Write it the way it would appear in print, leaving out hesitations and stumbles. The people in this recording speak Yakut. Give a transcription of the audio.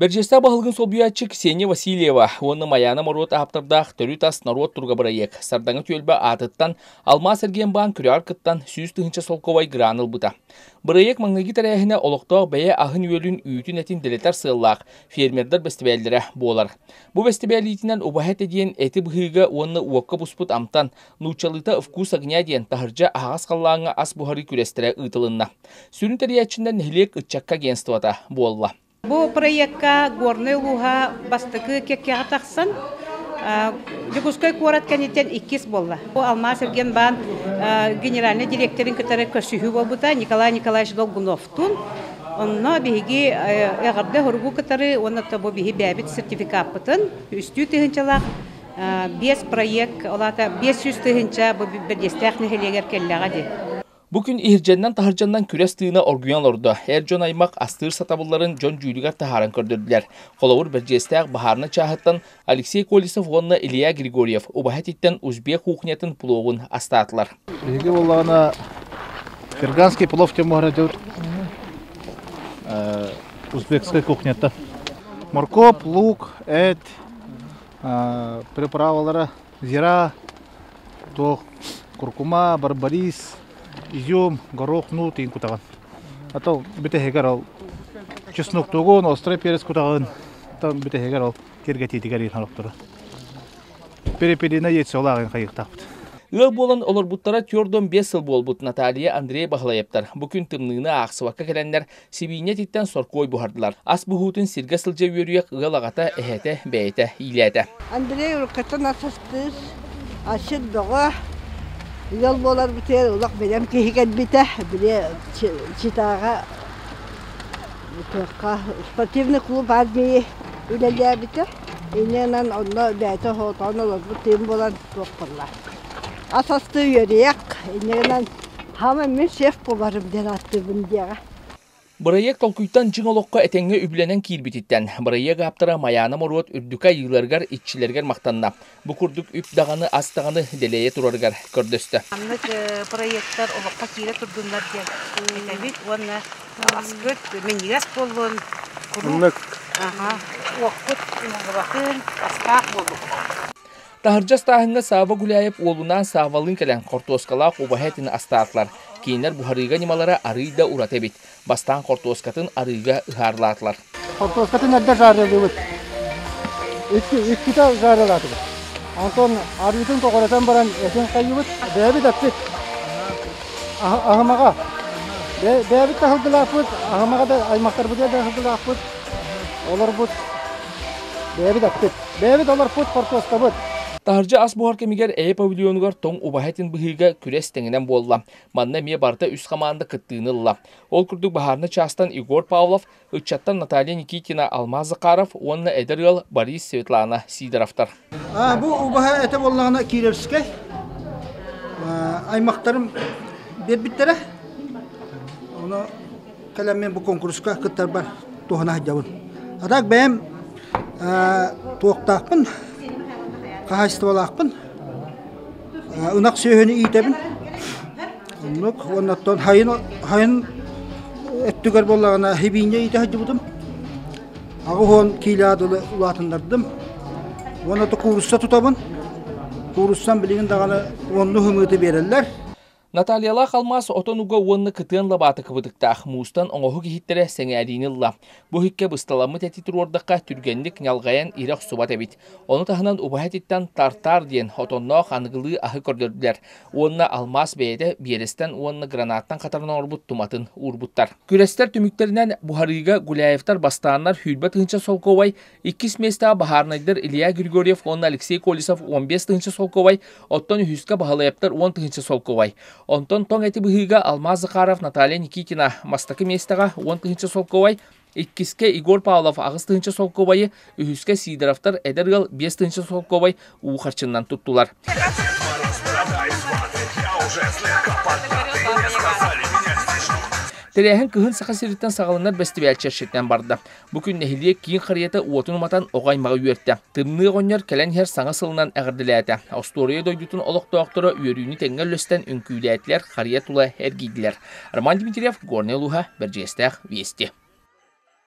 Бэрдьиэстээх баһылыгын солбуйааччы Ксения Васильева уонна Майаана Моруот ааптардаах Төрүт ас норуот туруга бырайыак Сардаҥа түөлбэ аатыттан Алмаас эргиэн-баан күрэҕэр кыттан 100 000 солкуобай гран ылбыта. Бырайыак маҥнайгы тэрээһинэ олохтоох бэйэ аһын-үөлүн, үүтүн-этин дэлэтэр сыаллаах фермердэр бэстибээллэрэ буолар. Бу бэстибээл иитинэн убаһа этэ диэн эти быһыыга уонна уокка буспут амтан, нууччалыыта «Вкус огня» диэн таһырдьа аһаҕас халлааҥҥа ас буһарыы күрэстэрэ ыытылынна. Сүрүн тэрийээччинэн нэһилиэк ыччакка агентствота буолла. Бу проекка Горнай улууһа бастакы кэккэҕэ тахсан, Дьокуускай куорат кэнниттэн иккис буолла. Бу Алмаас Эргенбаан генеральнай директорын кытары көрсүһүү буолбута Николай Николаевич Долгуновтуун. Онно биһиги эҕэрдэ суругу кытары уонна бу биһи бэйэбит сертификаппытын үстүү тыһыынчалаах биэс проект, ол аата 500 тыһыынча бу Бэрдиэстээх нэһилиэгэр кэллэҕэ дии. Бу күн иһирдьэннэн-таһырдьаннан күрэс тыына оргуйан олордо. Эр дьон аймах астыыр сатабылларын дьон дьүүлүгэр таһааран көрдөрдүлэр. Холобур, Бэрдьиэстээх баһаарынай чааһыттан Алексей Колесов уонна Илья Григорьев убаһа этиттэн узбек кухнятын пловун астаатылар. Биһиги буоллаҕына ферганский плов диэн буһара узбекскай кухнята. Моркоп, лук, эт, приправалара, зира, туох куркума, барбарис, изюм, горох, нут иин кутаҕын. А то бүтэһигэр ол чесноктугун, острый перец кутаҕын, там бүтэһигэр ол киргэтиитигэр иин хорохтору. Перепелина яйцолааҕын хайыахтаахпыт. Ыал буолан олорбуттара 45 сыл буолбут Наталья Андрей Баһылайаптар бу күн тымныыны аахсыбакка кэлэннэр сибиинньэ этиттэн соркуой буһардылар. Ас буһуутун сиргэ сылдьа үөрүйэх ыал аҕата, эһэтэ, бэйэтэ иилээтэ. Андрей уруккаттан асастыыр, асчыт бөҕө, ыал буоларбытыгар олох бэлэм киһи кэлбитэ. Били Читаҕа туохха спортивный клуб армии үлэлээбитэ. Иннинэн онно бэйэтэ оһоотоон олорбут тыын буолан туох буолла. Ас астыы үөрүйэх, иннинэн хаама мин шеф буоларым диэн ааттыыбын диэҕэ. Бырайыак толкуйтан дьиҥ олоххо этэҥҥэ үбүлэнэн киирбититтэн, бырайыак ааптара Майаана Моруот үрдүкү айыыларыгар, иччилэригэр махтанна. Бу курдук үп даҕаны, ас даҕаны дэлэйэ турарыгар көрдөстө. Маннык проекттар олоххо киирэ турдуннар диэн этэбит уонна аскыт минньигэс буоллун, куруук уоккут умуллубатын, астаах буоллун. Таһырдьа астааһыҥҥа Савва Гуляев уолунаан Саввалыын кэлэн хортуоскалаах убаһа этин астаатылар. Кинилэр буһарыыга ньымалара арыый да ураты эбит. Бастаан хортуоскатын арыыга ыһаарлаатылар. Хортуоскатын эрдэ жарылыыбыт. Иккитэ жарылаатыбыт. Онтон арыытын тоҕоротон баран этин хайыыбыт. Бэйэбит эппит. Аһымаҕа. Бэйэбит да сылгылаахпыт, аһымаҕа да аймахтарбытыгар да сылгылаахпыт. Олорбут. Бэйэбит эппит. Бэйэбит олорпут хортуоскабыт. Таһырдьа ас буһар кэмигэр Эйэ павильонугар тоҥ убаһа этин быһыыга күрэс тэҥинэн буолла. Манна эмиэ барыта үс хамаанда кыттыыны ылла. Ол курдук баһаарынай чаастан Егор Павлов, ыччаттан Наталья Никитина, Алмаз Захаров уонна эдэр ыал Борис Светлана Сидоровтар. Бу убаһа этэ буоллаҕына Кировскай аймахтарым биэрбиттэрэ. Ону кэлэн мен бу конкурска кыттарбар туһана сылдьабын. А так бэйэм туохтаахпын, хаһаайыстыбалаахпын, ынах сүөһүнү иитэбин. Оннук уонна оттон хайын хайын өттүгэр буоллаҕына хибиинньэ иитэ сылдьыбытым. 80 киилэ дылы улаатыннардым. Уонна куурусса тутабын. Кууруссам билигин даҕаны уонну хымыыты биэрэллэр. Натальялаах алмаас отон уга уонна кытыан лабаата кыбытыктаах муустан оҥоһук иһиттэрэ сэҥээриини ылла. Бу иһиккэ бысталаммыт эти туруордахха түргэнник ньалҕайан ирэ охсубат эбит. Ону таһынан убаһа этиттэн тартар диэн отонноох аныгылыы аһы көрдөрдүлэр уонна алмаас бэйэтэ биэрэстэн уонна гранаттан хатаран оҥорбут туматын уурбуттар. Күрэстэр түмүктэринэн буһарыыга Гуляевтар бастааннар 20 000 солкуобай, Иккис миэстэҕэ баһаарынайдар Илья Григорьев уонна Алексей Колесов 15 тыһыынча солкуобай, оттон үһүскэ Баһылайаптар 10 тыһыынча солкуобай. Онтон тоҥ эти быһыыга Алмаз Захаров, Наталья Никитина бастакы миэстэҕэ 10 тыһыынча солкуобай, иккискэ Егор Павлов 8 тыһыынча солкуобайы, үһүскэ Сидоровтар эдэр ыал 5 тыһыынча солкуобай уу харчыннан туттулар. Тэрээһин кыһын Саха сириттэн саҕаланар бэстибээл чэрчитинэн барда. Бу күн нэһилиэк киин харыйата уотун уматан оҕо аймаҕы үөртэ. Тымныы оҕонньор кэлэн иһэр саҥа сылынан эҕэрдэлээтэ. Остуоруйа дойдутун олохтоохторо үөрүүнү тэҥҥэ үллэстэн үҥкүүлээтилэр, харыйа тула эргийдилэр. Роман Дмитриев, Горнай улууһа, Бэрдьигэстээх, Вести.